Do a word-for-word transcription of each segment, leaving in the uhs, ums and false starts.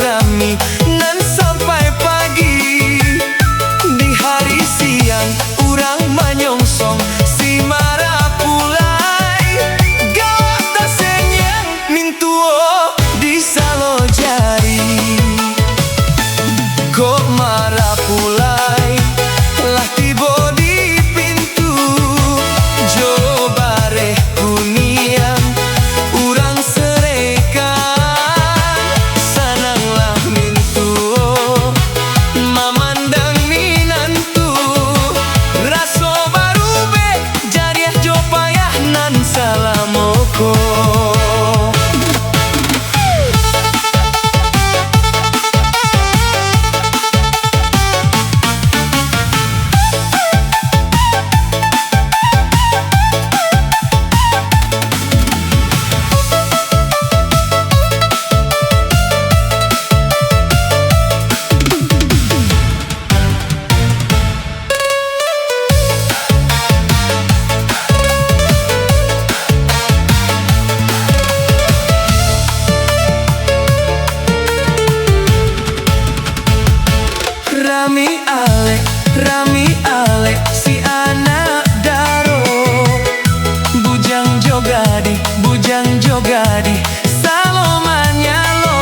Rami nan sampai pagi. Di hari siang urang manyongsong si Marapulai. Galak tasengiang mintuo disalojari. Kok Marapulai lah tibo di pintu jo bareh kuniang urang serekan. Sananglah mintuo mamandang minantu. Raso barubek jariah jo payah nan salamo ko. Rami alek, rami alek si anak daro. Bujang jo gadih, bujang jo gadih, salo manyalo.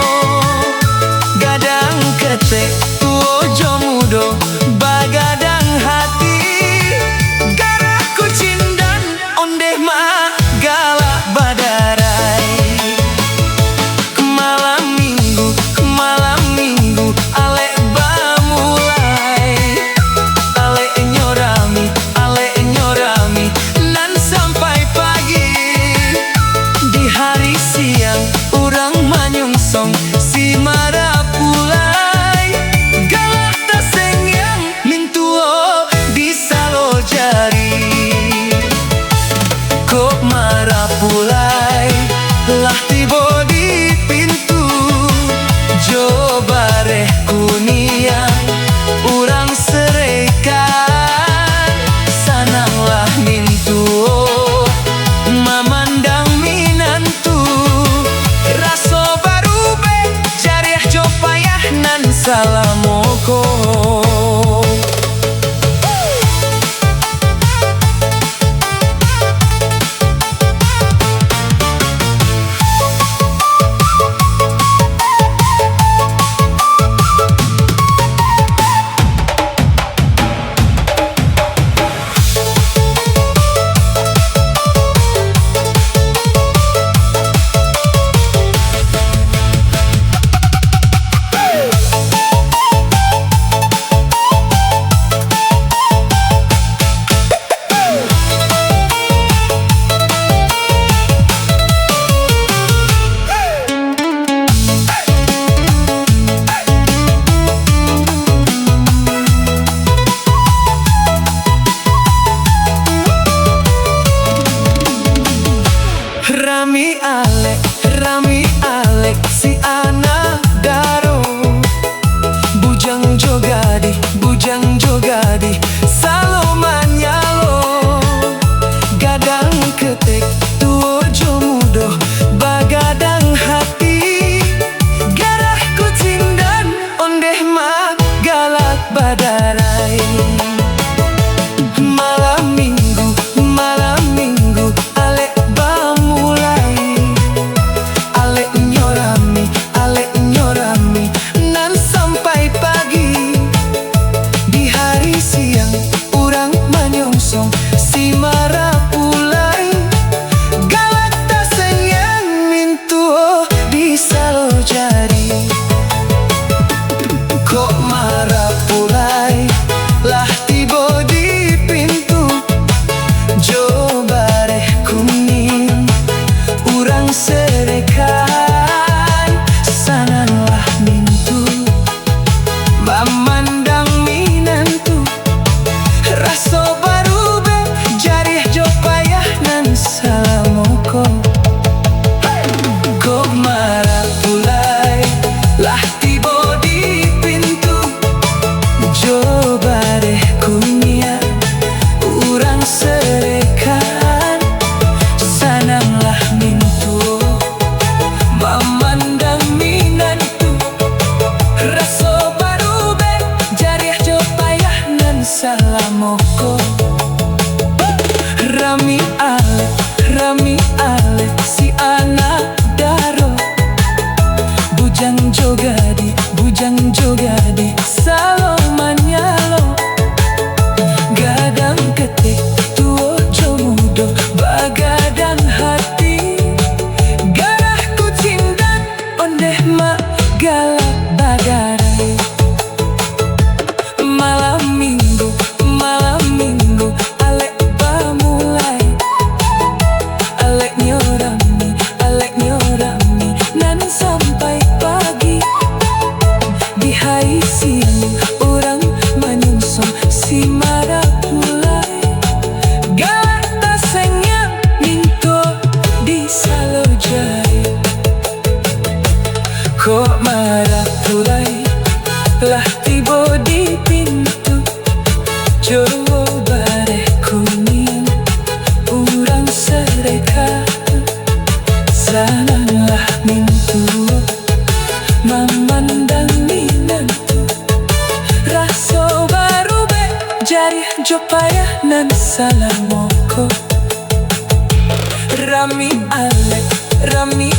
Gadang ketek, tuo jo mudo, bagadang hati. Garah kucindan, ondeh ma galak badarai. Malam minggu, malam minggu, alek bamulai. Aleknyo rami, aleknyo rami, nan sampai pagi. Di hari siang, urang manyongsong si Marapulai. Galak tasengiang mintuo disalojari. Kok Marapulai lah tibo di pintu jo bareh kuniang urang serekan. Sananglah mintuo mamandang minantu. Raso barubek jariah jo payah nan salamo ko. jo gadih, bujang jo gadih, salo manyalo. Gadang ketek, tuo jo mudo, bagadang hati. Garah kucindan, ondeh mak galak badarai. Malam minggu, malam minggu, alek bamulai. Aleknyo rami, aleknyo rami, nan sampai pagi. Di hari siang, urang manyunsong si marapulai. Galak tasengiang, minto disalojai. Kok marapulai lah tibo di pintu, jo bareh kuniang, urang sareka. Sananglah mintuo, mamandang minantu. Raso barubek, jarih jo payah nan salamo ko. Rami alek, rami